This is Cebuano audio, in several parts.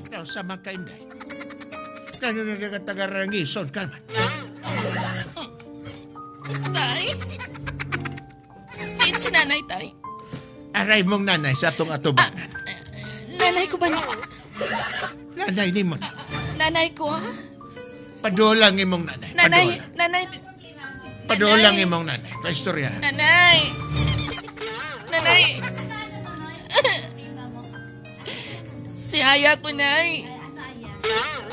Now, sa mga kainday. Kano na nga tagarangison ka man. Tay? Ayun si nanay, tay. Aray mong nanay sa atong atubangan. Nanay ko ba? Nanay ni mo na. Nanay ko, ha? Padulang imong nanay. Nanay, Padulang. nanay. Padulang Nanay. imong nanay. Paistorya. Nanay. Nanay. Si Aya ko, nay.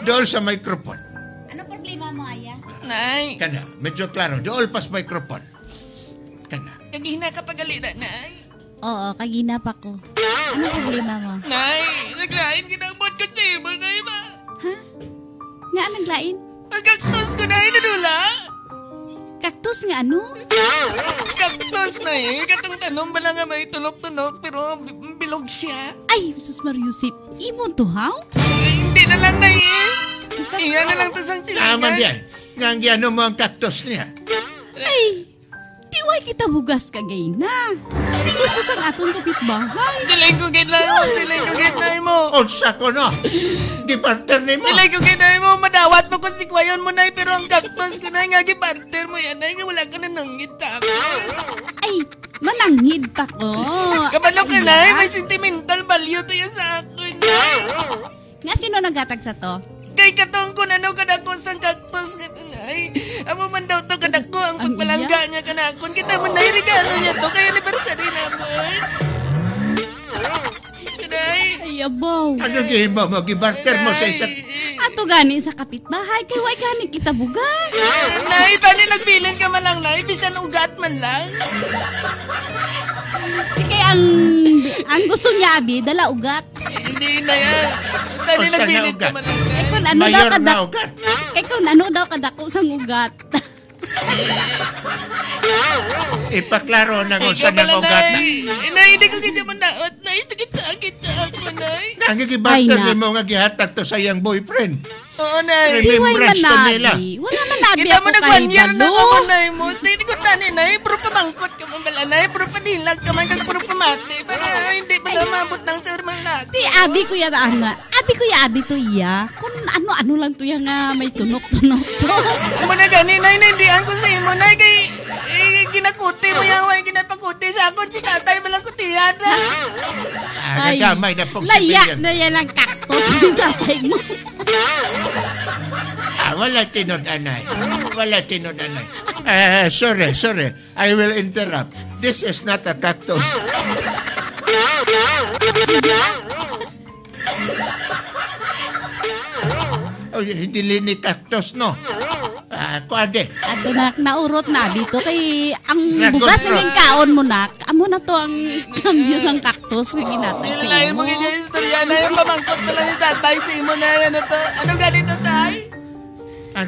Dool sa microphone. Ano problema mo, Aya? Nay. Kana, medyo klaro. Dool pas microphone. Kana. Kagina ka pagalita, nay. Oo, kagina pa ko. Ano problema mo? Nay, naglain kita ang bot ko sa imo, nay ba? Ha? Nga anong lain? Ang kaktus ko, nay, nadula. Kaktus nga ano? Kaktus na eh. Katong tanong ba lang nga may tunok-tunok pero bilog siya. Ay, Jesus Mariusip. Imo to, how? Ay, hindi na lang, nay eh. Iya na lang to sang silingan. Tama diyan. Nga ang giyano mo ang cactus niya. Ay, tiway kita bugas ka gay na. Hindi gusto sa atong kapitbahay. Dilay ko gid lang mo, dilay ko gid na mo. Unsa ko no? Giparter ni mo. Dilay ko gid na mo, madawat mo ko si Kwayon mo nay pero ang cactus ko na nga giparter mo yan nay nga wala ka na nanggit sa akin. Ay, mananghid pa ko. Kabalo ka nay, may sentimental value to yan sa akin. Nay. Nga sino naghatag sa to? Kay katong kun ano kadako sang cactus nga to nay. Amo man daw to kadako ang Ang pagpalangga niya kanakon. Kita man nay regalo niya to kay anniversary namon. Nay. Ay, abaw. Ano gihimo mo? Gibarter mo sa isa. Ato gani sa kapitbahay, kay way gani kita bugas. Nay, tani nagbilin ka man lang, nay. Bisan ugat man lang. Di kay ang gusto niya, abi, dala ugat. Hindi na yan. Tani Unsa nga nagbilin ka ugat? man lang, nay. Kay kung ano daw Mayor na kadak ugat. kay kung ano daw kadako sang ugat. Ipaklaro na kung Ikaw saan ang pala, ugat na. nay. Eh, Nay, hindi ko ganyan manaot. Nay, sakit sa akin sa ako, nay. Nangigibarter Ay, na. ni mo nga gihatag to sa iyang boyfriend. Oo, nay. Di way Remembrance to nila. manabi. Wala manabi Kita ako mo nag kay 1 year na Balo. ako, nay mo. Hindi ko tani, nay. Puro pamangkot ka man bala, nay. Puro panilag ka man, kag puro pamati. Para hindi pala maabot ng sir man. Si Abi kuya ana. Abi kuya Abi to iya. Kung ano-ano lang to iya nga may tunok-tunok to. Muna gani, nay, naindihan ko sa imo, nay. Kay, eh, ginakuti mo yan, way, ginapakuti sa akon. Si tatay malang kutiyan, na. Ah, nagamay na pong Laya sibilyan. na yan ang cactus ni tatay mo. Ah, wala tinod, anay. Wala tinod, anay. Eh, sorry, sorry. I will interrupt. This is not a cactus. Oh, hindi lini cactus, no? Ah, kuwade. Ato nak naurot na dito kay ang Dragon bugas fruit. ng kaon mo nak. Amo na to ang cambio sang cactus nga ginatag sa Nilalayan imo. mo ganyan yung istorya na yung pamangkot mo lang yung tatay sa imo na ano to. Ano ganito, tay? Ah,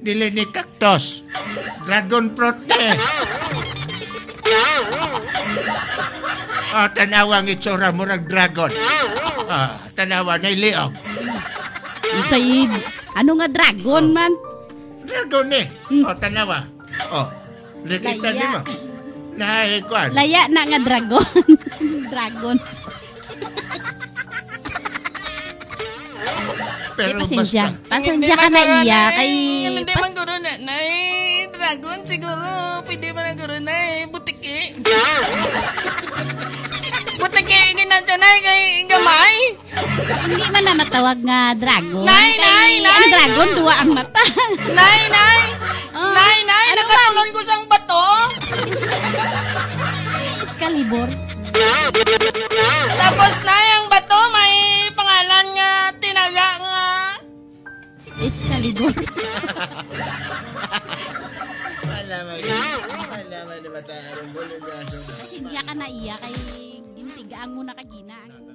dili ni cactus. Dragon fruit eh. Ah, tanawa ang itsura murag dragon. Ah, tanawa na liog. Sayid, ano nga dragon man? Dragon eh. Oh, tanawa. Oh, nakita Laya. nimo. Naay kuan. Laya na nga dragon. Dragon. Pero Eh, pasensya. basta. Pasensya ka na iya kay Hindi man guro na, nay. Dragon siguro. Pwede man ang guro na eh. Butiki. Butiki, ginadya na kay gamay. Hindi man na matawag nga dragon. Nay, Kay nay, nay. Ang dragon duwa ang mata. Nay, nay. Oh, Nay, nay, ano nakatulon ko sang bato. Excalibur. Tapos nay, ang bato may pangalan nga tinaga nga. Excalibur. Wala man. Wala man na mata. Anong bulong gaso. Pasensya ka na iya kay gintigaan mo na kagina ang